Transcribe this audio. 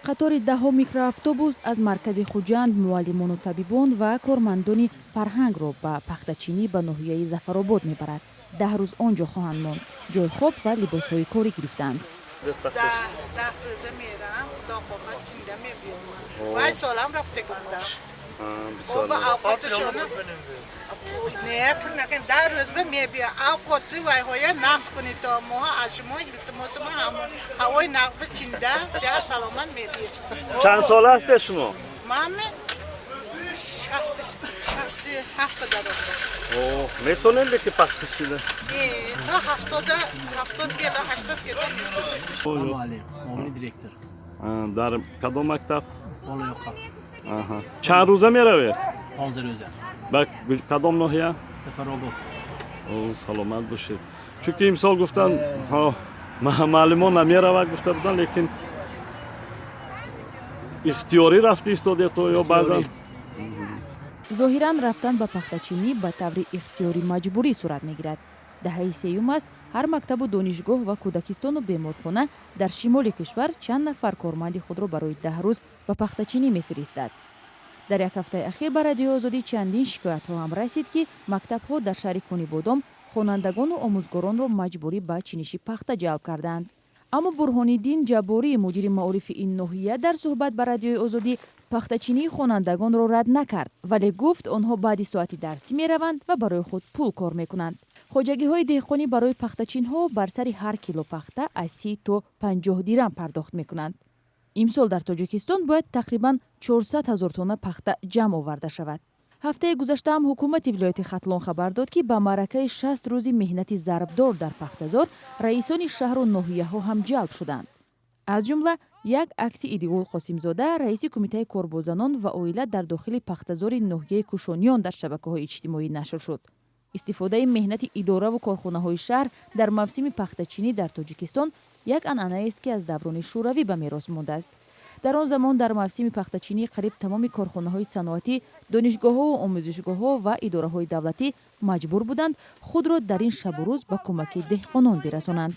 Қатори даҳҳо микроавтобус аз маркази Хуҷанд муаллимону табибон ва кормандони фарҳангро ба пахтачинӣ ба ноҳияи Зафаробод мебарад. 10 рӯз он ҷо хоҳанд монд. Ҷойи хоб ва либосҳои корӣ гирифтаанд. 10 рӯза мерам, худо хоҳад, зинда мебиём. Вай солам рафта будам. Ба авқоташона не, пул накун, 10 рӯз ба мебиям. Авқоти вайҳоя нағз кунед, то моҳа аз шумо илтимоси ма ҳамон, ҳавои нағз ба чинда, сиҳат саломат мебиям. Чанд сола ҳастед шумо? Ман 67 даромадам. Метонед ки пахта чида? То 70 кило, 80 кило метонем. Муаллим, муовини директор. Дар кадом мактаб? Болоёқа. Чанд рӯза меравед? 15 рӯза. Ба кадом ноҳия? Зафаробод. Саломат бошед, чунки имсол гуфтанд, муаллимон намеравад гуфта буданд, лекин ихтиёрӣ рафта истодед ё баъзан? Зоҳиран, рафтан ба пахтачинӣ ба таври ихтиёрӣ маҷбурӣ сурат мегирад. Даҳаи сеюм аст, ҳар мактабу донишгоҳ ва кӯдакистону беморхона дар шимоли кишвар чанд нафар корманди худро барои 10 рӯз ба пахтачинӣ мефиристад. Дар як ҳафтаи ахир ба Радиои Озодӣ чандин шикоятҳо ҳам расид, ки мактабҳо дар шаҳри Конибодом хонандагону омӯзгоронро маҷбурӣ ба чиниши пахта ҷалб кардаанд. Аммо Бурҳониддин Ҷабборӣ, мудири маорифи ин ноҳия, дар суҳбат ба Радиои Озодӣ пахтачинии хонандагонро рад накард, вале гуфт, онҳо баъди соати дарсӣ мераванд ва барои худ пул кор мекунанд. Хоҷагиҳои деҳқонӣ барои пахтачинҳо бар сари ҳар кило пахта аз 30 то 50 дирам пардохт мекунанд. Имсол дар Тоҷикистон бояд тақрибан 400 ҳазор тонна пахта ҷамъ оварда шавад. Ҳафтаи гузаштаам ҳукумати вилояти Хатлон хабар дод, ки ба маъракаи 60 рӯзи меҳнати зарбдор дар пахтазор раисони шаҳру ноҳияҳо ҳам ҷалб шуданд. Аз ҷумла як акси Идигул Қосимзода, раиси Кумитаи кор бо занон ва оила, дар дохили пахтазори ноҳияи Кушониён дар шабакаҳои иҷтимоӣ нашр шуд. Истифодаи меҳнати идораву корхонаҳои шаҳр дар мавсими пахтачинӣ дар Тоҷикистон як анъанаест, ки аз даврони Шӯравӣ ба мерос мондааст. Дар он замон дар мавсими пахтачинӣ қариб тамоми корхонаҳои саноатӣ, донишгоҳҳову омӯзишгоҳҳо ва идораҳои давлатӣ маҷбур буданд худро дар ин шабу рӯз ба кӯмаки деҳқонон бирасонанд.